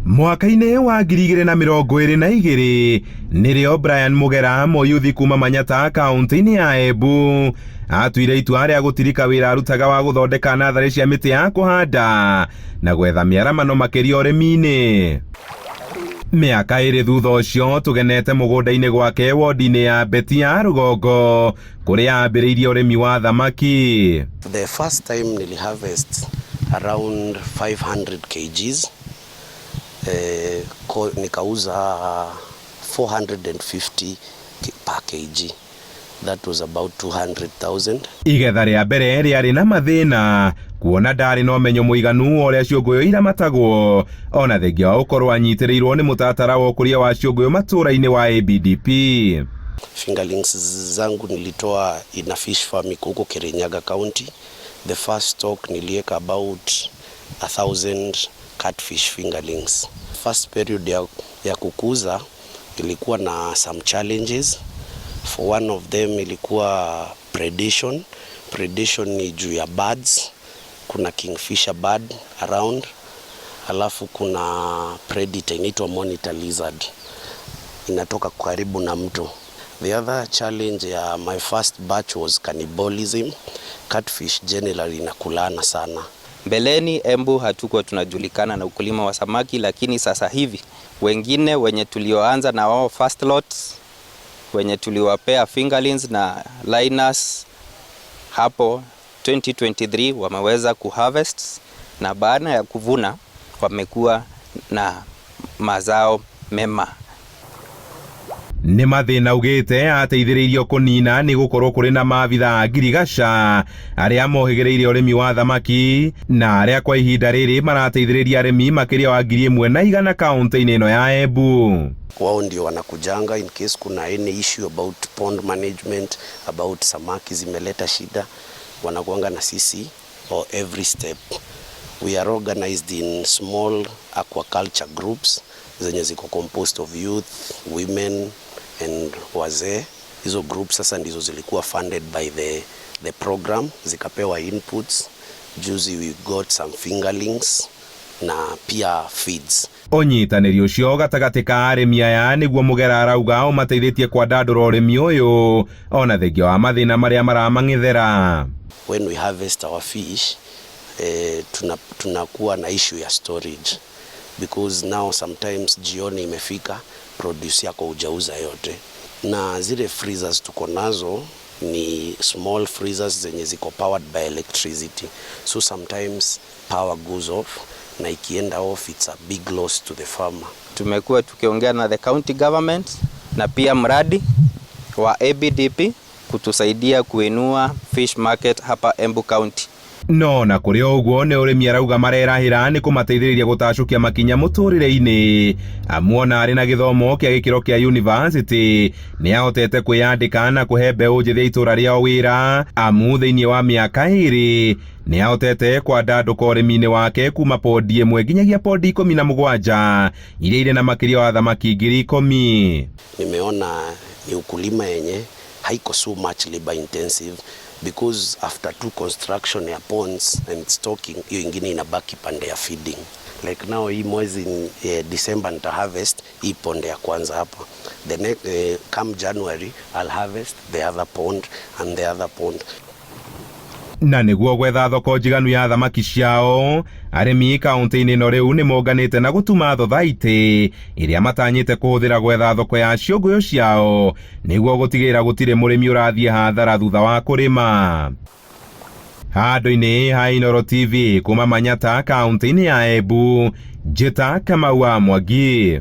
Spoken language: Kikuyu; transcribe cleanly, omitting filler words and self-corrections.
Mwaka-inĩ wa 2022 nĩrĩo Brian Mugera, mũyuthi kuma Manyata kaunti-inĩ ya Embu, atuire itua rĩa gũtirika wĩra arutaga wa gũthondeka natharĩ cia mĩtĩ ya kũhanda na gwetha mĩaramano makĩria ũrĩmi-inĩ. Mĩaka 2 thutha ũcio tũgenete mũgũnda-inĩ gwake wondi-inĩ ya Beti ya Rũgongo kũrĩa ambĩrĩirie ũrĩmi wa thamaki. The first time nili harvest around 500 kgs, nikauza 450 per kg. That was about 200,000. Igetha rĩa mbere rĩarĩ na mathĩna kuona ndarĩ na ũmenyo mũiganu wa ũrĩa ciũngũyũ iramatagwo, ona thengia wa gũkorwo anyitĩrĩirwo nĩ mũtaratara wa ũkũria wa ciũngũyũ matũũra-inĩ wa ABDP. Fingerlings zangu nilitoa in a fish farm iko huko Kirinyaga County. The first stock nilieka about 1,000 catfish fingerlings. First period ya kukuza ilikuwa na some challenges. For one of them ilikuwa predation. Predation ni juu ya birds. Kuna kingfisher bird around. Alafu kuna predator inaitwa monitor lizard. Inatoka karibu na mto. The other challenge ya my first batch was cannibalism. Catfish generally inakulana sana. Mbeleni Embu hatukuwa tunajulikana na ukulima wa samaki, lakini sasa hivi wengine wenye tulioanza na wao first lots, wenye tuliwapea fingerlings na liners hapo 2023 wameweza kuharvest, na baada ya kuvuna wamekuwa na mazao mema. Nĩ mathĩna augĩte ateithĩrĩirio kũnina nĩ gũkorwo kũrĩ na maabitha a ngirigaca arĩa mohĩgĩrĩire ũrĩmi wa thamaki na arĩa kwa ihinda rĩrĩ marateithĩrĩria arĩmi makĩria wa 1,100 kaunti-inĩ ĩno ya Embu. Wao ndio wanakujanga in case kuna any issue about pond management, about samaki zimeleta shida, wanakuanga na sisi or every step. We are organized in small aquaculture groups zenye ziko composed of youth, women and wazee. Hizo groups sasa ndizo zilikuwa funded by the program, zikapewa inputs. Juzi we got some fingerlings na pia feeds. Ũnyitanĩri ũcio gatagatĩ ka arĩmi aya nĩguo Mũgera arauga ũmateithĩtie kwandandũra ũrĩmi ũyũ ona thengia wa mathĩna marĩa maramang'ethera. When we harvest our fish, tunakuwa na issue ya storage because now sometimes jioni imefika, produce yako hujauza yote, na zile freezers tuko nazo ni small freezers zenye ziko powered by electricity, so sometimes power goes off, na ikienda off it's a big loss to the farmer. Tumekuwa tukiongea na the county government na pia mradi wa ABDP kutusaidia kuinua fish market hapa Embu County. No na kũrĩ o ũguo nĩ ũrĩmi arauga marerahĩra nĩ kũmateithĩrĩria gũtacũkia makinya mũtũrĩre-inĩ, amu ona arĩ na gĩthomo kĩa gĩkĩro kĩa university nĩ ahotete kwĩyandĩka na kũhe mbeũ njĩthĩ ya itũũra rĩao wĩra, amu thĩinĩ wa mĩaka 2 nĩ ahotete kwandandũka ũrĩmi-inĩ wake kuma pondi 1 nginyagia pondi 17 iria irĩ na makĩria wa thamaki 10,000. Nimeona ni ukulima yenye haiko so much labor intensive because after two construction ya ponds and stocking, hiyo ingine inabaki pande ya feeding. Like now hii mwezi December nita harvest hii pond ya kwanza hapa. The next, come January I'll harvest the other pond and the other pond. Na nĩguo gwetha thoko njiganu ya thamaki ciao, arĩmi kaunti-inĩ ĩno rĩu nĩ monganĩte na gũtuma thothaitĩ ĩrĩa matanyĩte kũhũthĩra gwetha thoko ya ciũngũyũ ciao nĩguo gũtigĩrĩra gũtirĩ mũrĩmi ũrathiĩ hathara thutha wa kũrĩma. Handũ-inĩ ha Inooro TV kuma Manyata kaunti-inĩ ya Embu, Njĩta Kamau wa Mwangi.